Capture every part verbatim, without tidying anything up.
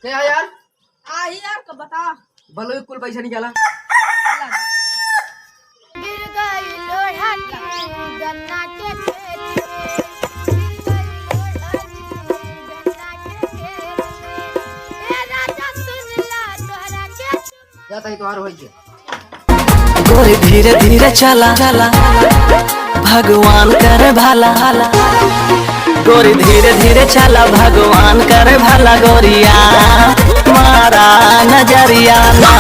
के है यार? आ ही यार, का बता। बोलो, कुल पैसा निकाला। गिर गई लोढ़ा की गन्ना के खेत में, गिर गई लोढ़ा की गन्ना के खेत में। ए राजा सुन ला, तोहरा के जाता ही तोहार होई के। गोरी धीरे धीरे चला, चला, भगवान करे भला। गोरी धीरे धीरे चला, भगवान करे भला। गोरिया, मारा नजरिया ना,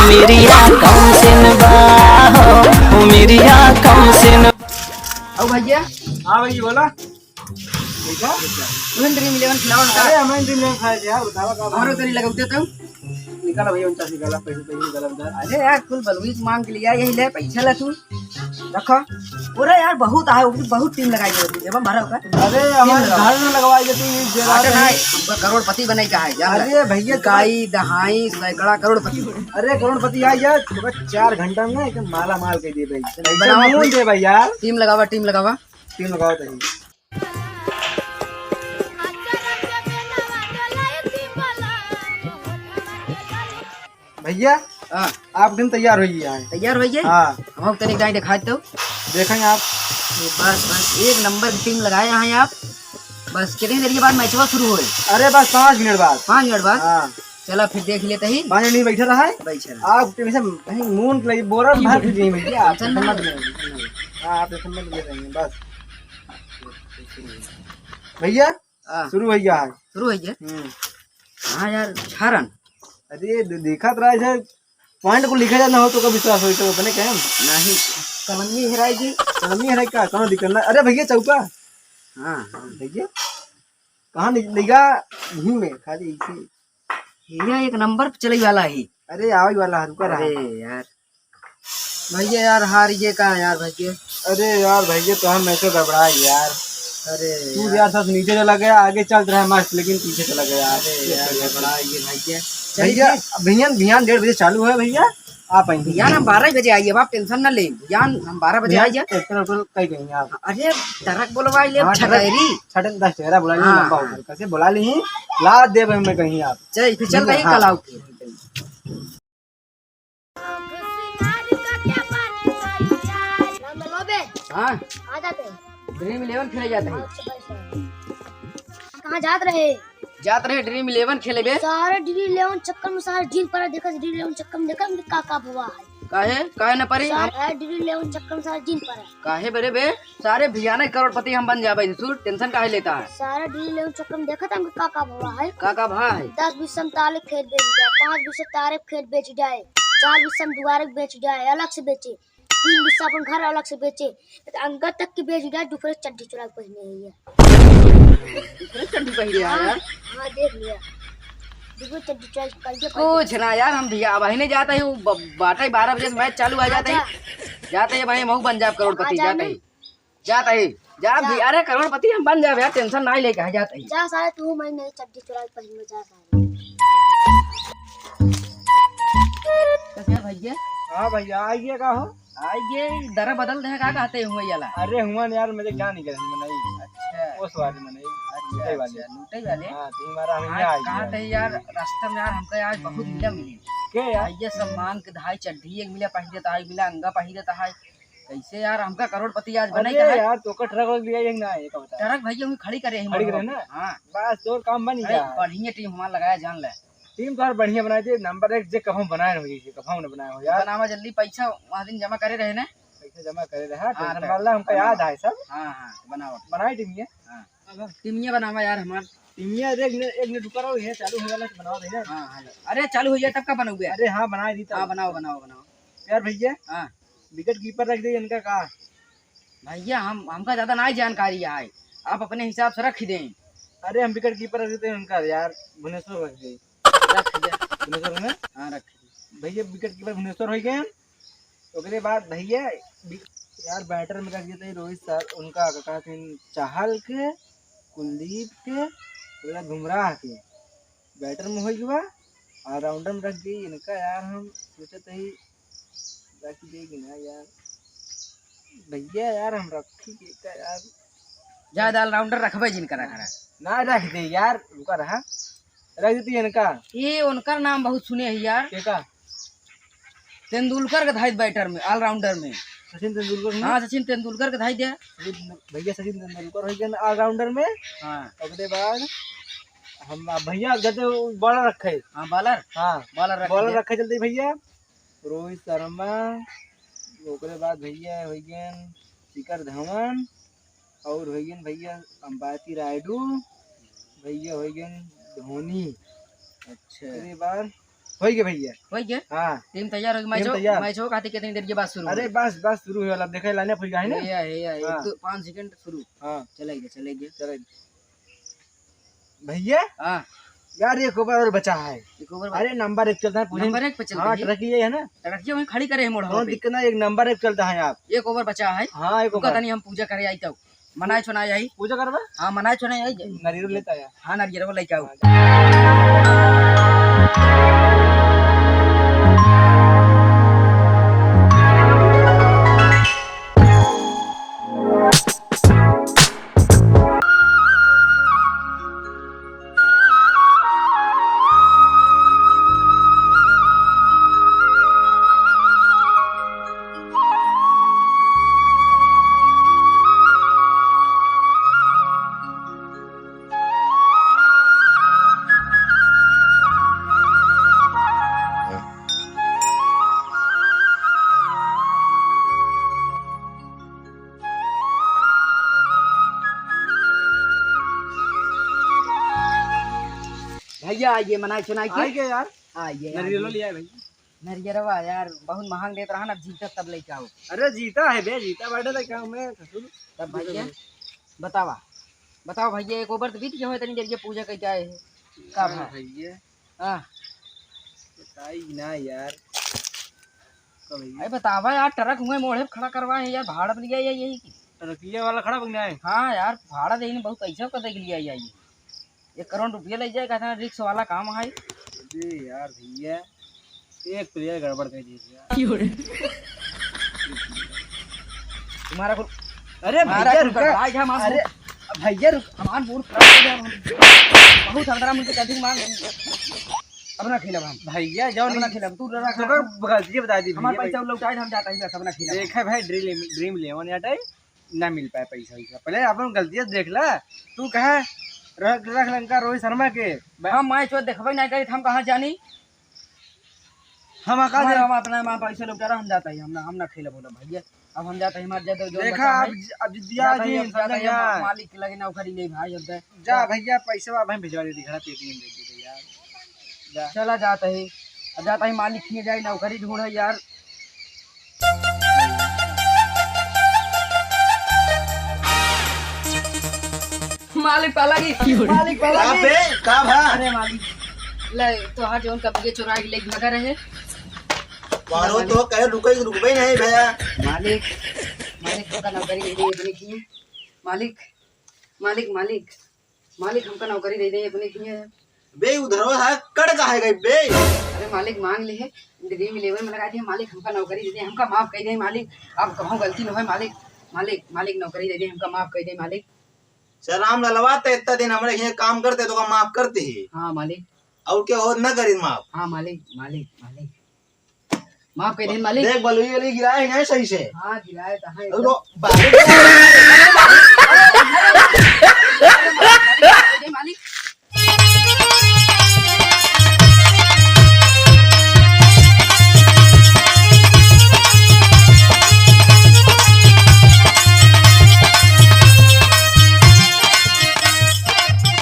मिरिया कम सिन बा हो, मिरिया कम सिन। ओ भैया। हाँ भैया, बोला। ठीक है? तुम Dream Eleven खिलावा का? अरे, हमें Dream Eleven खाए थे यार, बतावा का बात? हमरो तनी लगौते तो। निकाला भैया, उनका से निकाला, पैसे, पैसे निकाला उधर। अरे यार, कुल बलुई मांग के लिया, यही ले, पैसा ला तू। रखा। अरे यार, बहुत आहे, वो भी बहुत team लगाई है, एवं भरा होगा। अरे, हमारे team लगावा। घर में लगवाई जाती है, ये अरे नहीं, हमको करोड़पति बनाई का है, जान ले। अरे भैया, गाई, दहाई, सैकड़ा, करोड़पति। अरे, करोड़पति आ यार, तो बस चार घंटा में एकदम माला माल कर दिए भाई। चलो, पैसा बनावा मोल अपनी। दे भाई यार। Team लगावा, team लगावा। Team लगावा तनी। भैया, हाँ। आप दिन तैयार होइए यहाँ। तैयार होइए? हाँ। हम तनिक जाए दिखाए तो। देखेंगे आप। ये बस, बस एक नंबर की team लगाए हैं आप। बस कितनी देर के बाद मैचवा शुरू होए? अरे बस पाँच मिनट बाद। पाँच मिनट बाद? हाँ। चला फिर देख लेते ही। पाँच मिनट बैठे रहा है। बैठे रहा। आप टेंशन कहीं मून के लिए बोरा भर के नहीं भैया, आप tension मत लो। हाँ, आप tension मत ले रहे हैं, बस। भैया, हाँ। शुरू हो गया है। शुरू हो गया? हम्म। हाँ यार, छारन। अरे, दे-, देखा तो रहा है, point को लिखा जाना हो तो का विश्वास हो, तो अपने कहें। नहीं, कलमी हेराई जी। कलमी हेराई का? कौन दिक्कत ना? अरे भैया, चौका। हाँ, हाँ। भैया, कहाँ नि-, निगाह यहीं में, खाली इसी। ये एक नंबर पे चले वाला है। अरे, आवे वाला है, रुका रहा। अरे यार। भैया यार, हार ये का यार भैया? अरे यार भैया, तो हम ऐसे घबराए यार। अरे तू यार। यार सब नीचे चला गया, आगे चल रहा है मस्त, लेकिन पीछे चला गया यार। अरे यार, घबरा ये भैया। चलिए भैया, भैया। भैया, भैया डेढ़ बजे चालू है भैया, आप आएंगे। भैया ना बारह बजे आइए, आप tension ना ले। भैया हम बारह बजे भैया, आइए। ट्रैक्टर वैक्टर कहीं कहीं आप। अरे ट्रक बोलवा ले, हाँ, ट्रक, छटेरी। छटेरी, दस टगरा बुला ली, हाँ, लंबा हो हाँ। गया। कैसे बुला ली? ला दे भाई मैं कहीं आप। चल, फिर चल रही हाँ। कल आओ। राम बल्लो बे। हाँ। कहाँ जाते हैं? Dream Eleven खेले जाते हैं। अच्छा, अच्छा। कहाँ जात रहे? जात रहे Dream Eleven खेले बे। सारे Dream Eleven चक्कर में सारे जीन पड़ा, देखा Dream Eleven चक्कर में देखा का का भवा है। काहे? काहे न परी? सारे Dream Eleven चक्कर में सारे जीन पड़ा। काहे बरे बे? सारे भैया ना करोड़पति हम बन जाबे, तू tension काहे लेता है? सारे Dream Eleven चक्कर में देखा था हमको का का भवा है। का का भवा है? दस बीस हम ताले खेत बेच जाए, पाँच बीस तारे खेत बेच जाए, चार बीस हम दुआरे बेच जाए, अलग से बेचे। तीन बिस्सा अपन घर अलग से बेचे, तो अंगद तक के बेच गया, दूसरे चड्ढी चुरा के पहने है ये। दूसरे चड्ढी पहने आया हाँ, यार। हाँ, देख लिया। दूसरे चड्ढी चुरा के पहने कुछ ना यार, हम भैया अब ही नहीं जाता ही, वो ब-, बारह, बारह बजे से मैच चालू हो जाता ही। अच्छा। जाता ही भाई, महू बन जाब करोड़पति, हाँ, जाता जाने। ही। जाता ही। जा जा। भैया, अरे करोड़पति हम बन जाब यार, tension ना लेके है, जाता ही। जा सारे, तू मैं नहीं चड्ढी चुरा के पहन में जा सारे। कैसे भैया? हाँ भैया, आइए का हो? आइए, दरा बदल दे, का कहते हुए याला? अरे हुआ न यार, मेरे क्या नहीं करे, मनाई। अच्छा। उस वाले मनाई। अच्छा, लूटे वाले। अच्छा, लूटे वाले? हाँ, तो हमारा हम आज यहाँ आइए। कहा थे यार, रास्ता में यार, हमका आज बहुत मिला मिली। के यार? भैया सब मांग के धाई चड्ढी एक मिला, पहन देता है, मिला अंगा पहन देता है। कैसे यार, हमका करोड़पति आज बने अरे का है? यार, तो का ट्रक वरक लिया एक ना, ये का बता। ट्रक भैया हुई खड़ी करे हैं खड़ी करे मोड़ ना? हाँ। बस, तोर काम बन अरे, गया। बढ़िया team हमारा लगाया, जान ले। Team तो यार बढ़िया बनाए थे, number एक जे कभो बनाए रहो, ये कभो न बनाए हो यार। बनावा जल्दी, पैसा वहाँ दिन जमा करे रहे ना? पैसा जमा करे रहा, हाँ, tension तो वाला हमका बनावा। याद आए सब। हाँ, हाँ, तो बनावा। बनाई team ये? हाँ। अब team ये बनावा यार हमार। Team ये एक मिनट, एक मिनट रुका रहो, ये चालू हो वाला तो बनावा भैया। हाँ, हाँ, लो। अरे, चालू हो जाए तब का बनोगे? अरे हाँ, बनाए दी तब। हाँ, बनाओ, बनाओ, बनाओ। यार भैया, हाँ। Wicket keeper रख दे इनका का? भैया, हम, हमका ज्यादा ना जानकारी है, आप अपने हिसाब से रख दें। अरे, हम wicket keeper रख देते हैं उनका यार, भुवनेश्वर रख दे। रख दे। भुवनेश्वर में? हाँ, रख दे। भैया, wicket keeper भुवनेश्वर हो गए। ओकरे बाद भैया, बि-, यार, batter में रख देते हैं रोहित सर, उनका का कहते हैं, चहल के, कुलदीप के, ओकरे बाद बुमराह के। Batter में हो गया, all-rounder में रख गई इनका यार, हम सोचत ही रख देगी ना यार। भैया यार, हम रखी के का यार? ज्यादा all-rounder रखबे जिनका रख रहा। ना रख दे यार, रुका रहा। रख देती है इनका। ये उनकर नाम बहुत सुने है यार। के का? तेंदुलकर के धाई बैटर में, ऑलराउंडर में। सचिन तेंदुलकर में? हाँ, सचिन तेंदुलकर के धाई दे। सचिन, भैया सचिन तेंदुलकर हो गए ऑलराउंडर में। हाँ। ओकरे बाद हम, भैया जैसे बॉलर रखे। हाँ, बॉलर। हाँ, बॉलर रखे बॉलर दे। रखे चलते भैया। रोहित शर्मा, ओकरे बाद भैया हो गए शिखर धवन, और हो गए भैया अंपाती रायडू, भैया हो गए धोनी। अच्छा। ओकरे बाद हो गए भैया। हो गए? हाँ। टीम तैयार हो गई, टीम मैच हो, तैयार। मैच हो, खातिर कितनी देर के बाद शुरू अरे होई? बस, बस शुरू होए वाला, देखे लाइनअप हो गया है ना? ये, ये, ये, हाँ। एक, दो, पाँच सेकंड शुरू। हाँ। चलेगा, चलेगा। चलेगा। भैया, हाँ। यार, एक ओवर और बचा है। एक ओवर बचा। अरे, नंबर एक चलता है, पूरे नंबर एक पे चलता हाँ, है। ट्रक ये है ना? ट्रक ये वहीं खड़ी करे है मोड़ कौन पे। दिक्कत ना, एक नंबर एक चलता है आप। एक ओवर बचा है। हाँ, एक रुका ओवर। तनी हम पूजा करे आई तब। मनाए छोनाए आई। पूजा करबा? हाँ, मनाए छोनाए आई। नारियल लेता आया। हाँ, नारियल लेके आओ। हाँ। भैया, आइए, मनाई सुनाई के। आइए यार। आइए, नरियलो आइए। ले आए भैया। नरियरवा यार, बहुत महंग देत रहा ना, जीतत तब लेके आओ। अरे, जीता है बे, जीता बैठे लेके आओ, मैं ससुर। तब भैया, बतावा, बतावा भैया, एक ओवर तो बीत गया हो, इतनी देर ये पूजा करके आए हैं। का अरे भा? भैया। हाँ। बताई ना यार। का भैया? अरे बतावा यार, ट्रक हुए मोड़े खड़ा करवाए हैं यार, भाड़ा पर लिया या यही की? ट्रकिया वाला खड़ा बन गया है? हाँ यार, भाड़ा देने बहुत पैसा का देख लिया यार ये। एक करोड़ रुपया ले जाए, कहता है रिक्स वाला काम है। अरे यार भैया, एक प्लेयर गड़बड़ कर दिया यार। क्यों रे? तुम्हारा कुल अरे तुम्हारा भैया कुल रुका। भाई हम अरे भैया रुक। हमार मूड खराब हो गया, हम बहुत अंदर मुझे कभी मार अब ना खेलब हम। भैया जाओ अब ना नहीं। खेलब, तू डरा तो कर गलती बता दी हमार भैया, पैसा लौटाए, हम जाता ही बस, अब ना खेलब। देखा भाई, ड्रीम, ड्रीम इलेवन यार, ना मिल पाए पैसा वैसा। पहले अपन गलतियाँ देख ला। तू कहे रख, रख लंका रोहित शर्मा के। हम मैच वो देखबे नहीं करी, हम कहाँ जानी? हम का हमारा, दे- हम अपना माँ पैसा लौटा रहा, हम जाता ही, हम ना, हम ना खेले बोला भैया। अब हम जाता ही, हमार जाता ही, जो देखा, बचा अब है, ज-, अब जिद्दिया जाता ही, जी, अब जाता समझ ही, हम गया। मालिक के लगे नौकरी ले भाई, अब दे- जा भैया, पैसा अब हम भिजवा दे दी, घड़ा पेटीएम दे दे यार। जा। चला जाता ही, अब जाता ही, मालिक के जाए, नौकरी ढूंढे यार। मालिक पाला की, मालिक पाला का की। बे, का भा? अरे मालिक, ले, तोहार जौन कब्जे चुरा के लेके भागा रहे। मारो तो कहे रुके, रुकबे नहीं भैया। मालिक, मालिक, हमका नौकरी दे दे अपने किए। मालिक, मालिक, मालिक, मालिक, हमका नौकरी दे दे अपने किए। बे, उधरवा है, कड़ का है गई बे? अरे मालिक, मांग ले है, ड्रीम इलेवन में लगा दिया। मालिक, हमका नौकरी दे दे, हमका माफ कर दे मालिक। अब कहूँ गलती न होए मालिक, मालिक, मालिक, नौकरी दे दे, हमका माफ कर दे मालिक। चल राम ललवा, ते इतना दिन हमरे यहाँ काम करते तो का माफ करते ही। हाँ मालिक। और क्या हो न करी माफ? हाँ मालिक, मालिक, मालिक। माफ कर दे मालिक। देख, बलुई वाली गिराए हैं सही से। हाँ, गिराए तो हैं। अरे, एकदम। लो, बालू।